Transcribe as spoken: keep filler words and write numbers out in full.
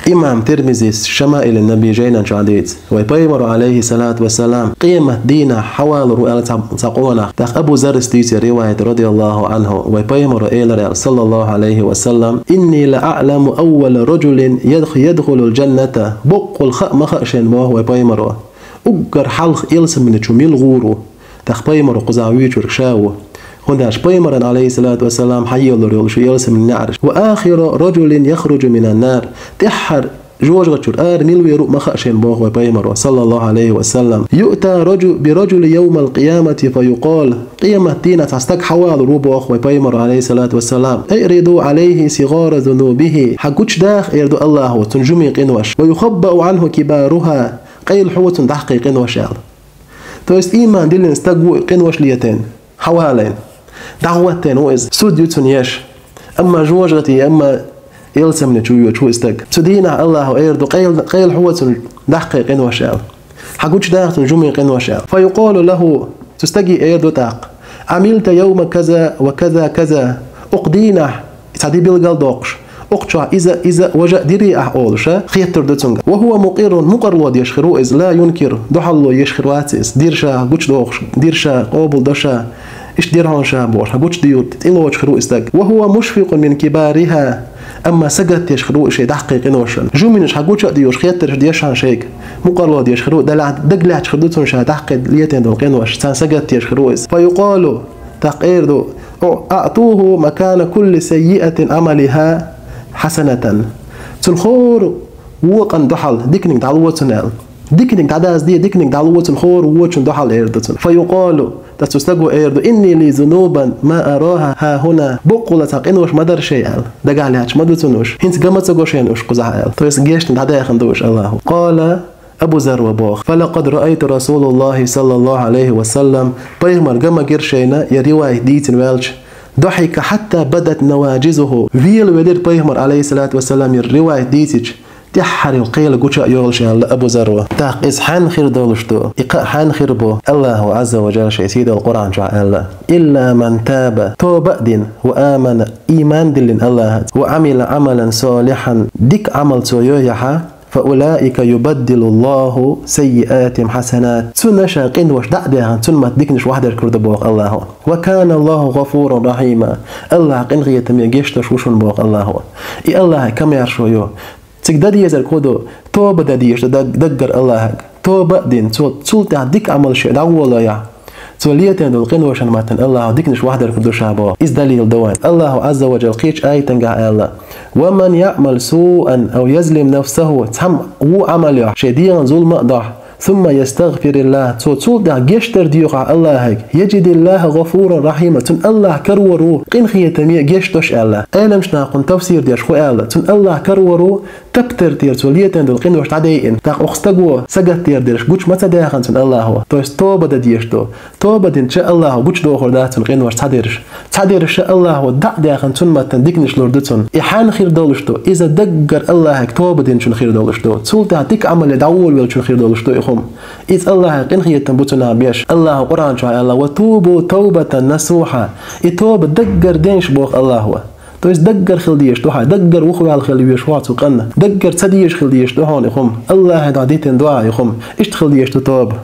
Имам Тирмизис «Шамаилин Наби» жайнан чу дийцина. Вай пайхамаро, алейхи салату вассалам, къемат дийнахь хьавалур ву аьлла цхьа, цхьа къонах. ТӀаккха Абу Заррис дийцина риваят, радияллаху анху, вай пайхамаро элира аьлла, саллаллаху алейхи ва саллам: «Инни ла а'ламу аввала раджулин ядх-, ядхулул джанната». Боккъал хаа ма хаьа шена, боху вай пайхамаро, уггар хьалха ялсамани чу мила гӀур ву. ТӀаккха пайхамаро кхузахь вуьйцург ша ву. ХӀунда аьлча пайхамаран, алейхи салату вассалам, хьайолалур йолуш ю ялсамани неӀарш. «Ва ахиру раджулин яхруджу минан нар». ТӀаьххьара жожагӀатчуьра ара мила вер ву ма хаьа шена, боху вай пайхамаро, саллаллаху алейхи ва саллам. «Юъта раджу-, би раджули явмал къиямати фа юкъал». Къемат дийнахь цхьа стаг хьавалур ву, боху вай пайхамаро, алейхи салату вассалам. «Аъриду алейхи сигара зунубихи». Хьан гучудаха, эр ду Аллахо, цуьнан жумен къинош. «Ва юхаббау анху кибаруха». Къайла хьо цуьнан дӀаккхий къинош аьлла. То есть иман диллина стаг ву, къинош летийна, хьавалийна, дӀахӀоттийна ву иза. Суд ю цунна еш. Амма жожагӀате, амма ялсамани чу воьдуш ву и стаг. Цу дийнахь Аллахо эр ду: «Къайла, къайла хьо цуьнан дӀаккхий къинош», аьлла. «Хьан гучудаха цуьнан жумен къинош», аьлла. «Фа юкъалу лаху», цу стаге эр ду тӀаккха: «Ӏамилта явма каза ва каза каза». Укх дийнахь цхьа де билгал доккхуш, укх чохь иза, иза, важа а дирий ахь олуш, хеттар ду цуьнга. «Ва хува мукъиррун», мукъарло деш хир ву иза, «ла юнкир», дуьхьало еш хир вац иза, дира ша гучудохуш, дира ша, къобалдо ша, иштта дира хьуна ша бохуш, гучудийр, тӀелоцуш хир ву и стаг. «Ва хува мушфикъун мин кибариха». Амма сагатдеш хир ву и шен дӀаккхий къиношна. Жуменаш хьан гучу а доьхуш, хеттарш деш хьуна шайга. Мукъарло деш хир ву, делахь дагалаьтташ хир ду цунна ша дӀаккхий летийна долу къинош, царна сагатдеш хир ву иза. «Фа юкъалу», тӀаккха эр ду: «АӀтуху макана кулли саййиатин Ӏамалиха хьасанатан». Цунна хӀора вон къинна дуьхьал диканиг дӀало цунна аьлла. Диканиг дӀадазде, диканиг дӀало цунна хӀора вочун дуьхьал, эр ду цунна. «Фа юкъалу», тӀаккха цу стаго эр ду: «Инни ли зунубан ма араха хахуна». Боккъала цхьа къинош ма дара шайн аьлла. Дагахь лаьтташ ма ду цунна уьш. ХӀинца ган ма ца го шайна уьш кхузахь аьлла. То есть гешна дӀадаьхна ду уьш Аллахо. Къала Абу Зарра боху: «Фалакъад раайту Расулаллахи саллаллаху алейхи ва саллам». Пайхамар ган ма гира шайна, я ривайт дийцина ваьлча, «духьика хьатта бадат наваджизуху». Вела велира пайхамар, алейхи салату ва саллам, я ривайт дийцича, тӀаьххьара кхел гучу а йолуш аьлла Абу Зарра. ТӀаккха иза хьанна хир долуш ду? И кхаъ хьанна хир бу? Аллаху Ӏазза ва Джалла шайн сийдолу Къуръан чохь аьлла: «Илла ман таба», тоба а дина, «ва амана», иман диллина Аллахаца, «ва Ӏамила Ӏамалан салихьан», дика Ӏамал цо йойахьа, «фа улаика юбаддилуллаху саййиатихим хьасанат». Цунна ша къинош дӀа а даьхна, цунна ма диканаш вахьдар кур ду боху Аллахо. «Ва кана Аллаху гъафуран рахьима». Аллах къинхетаме гечдеш ву шуна боху Аллахо. И Аллахе камаьршо ю. Цига дан дезарг хӀун ду? Тоба дан дезаш ду даг-, даггара Аллахьага. Тоба а дина, цо цул тӀаьхьа дика Ӏамал шен дӀагӀолаяхь, цо летийна долу къиношна маттана Аллахо диканаш вахьдар кур ду ша боху. Иза далил ду вайн. Аллаху Ӏазза ва Джалла кхечу аятангахь аьлла: «Ва ман яъмал суан ау язлим нафсаху», цхьамма вон Ӏамал йохь, шен дегӀан зулма а дохь, «сумма ястагъфириллах», цо цул тӀаьхьа гечдар доьхахь Аллахьага, «яджидиллаха гъафуран рахьима», цунна Аллах карор ву, къинхетаме гечдеш аьлла. Ӏеламчу наха кхунна тафсир деш хӀун аьлла: цунна Аллах карор ву, таптар тӀера цо летийна долу къинош дӀадайина. ТӀаккха оха стаго сагатдер дерш гучу ма ца даьхна цунна Аллахо. То есть тоба дан дезаш ду. Тоба динча Аллахо гучудохур дац цунна къинош цхьадерш. Цхьадерш Аллахо дӀа а даьхна цунна маттана диканаш лур ду цунна. И хьанна хир долуш ду? Иза даггара Аллахьага тоба динчун хир долуш ду. Цул тӀаьхьа дика Ӏамале дӀаволавеллачун хир долуш ду и хӀума. Иза Аллахье къинхетам бу цунах беш. Аллахо Къуръан чохь аьлла: «Ва тубу таубатан насуха». И тоба даггара дайша боху Аллахо. То есть даггара хила дезаш ду хьан, даггара вухаваьлла хила везаш ву хьо цу къинна. Даггара ца дезаш хила дезаш ду хьуна и хӀума. Аллахье дӀа дитина ду хьан и хӀума. Иштта хила дезаш ду тоба.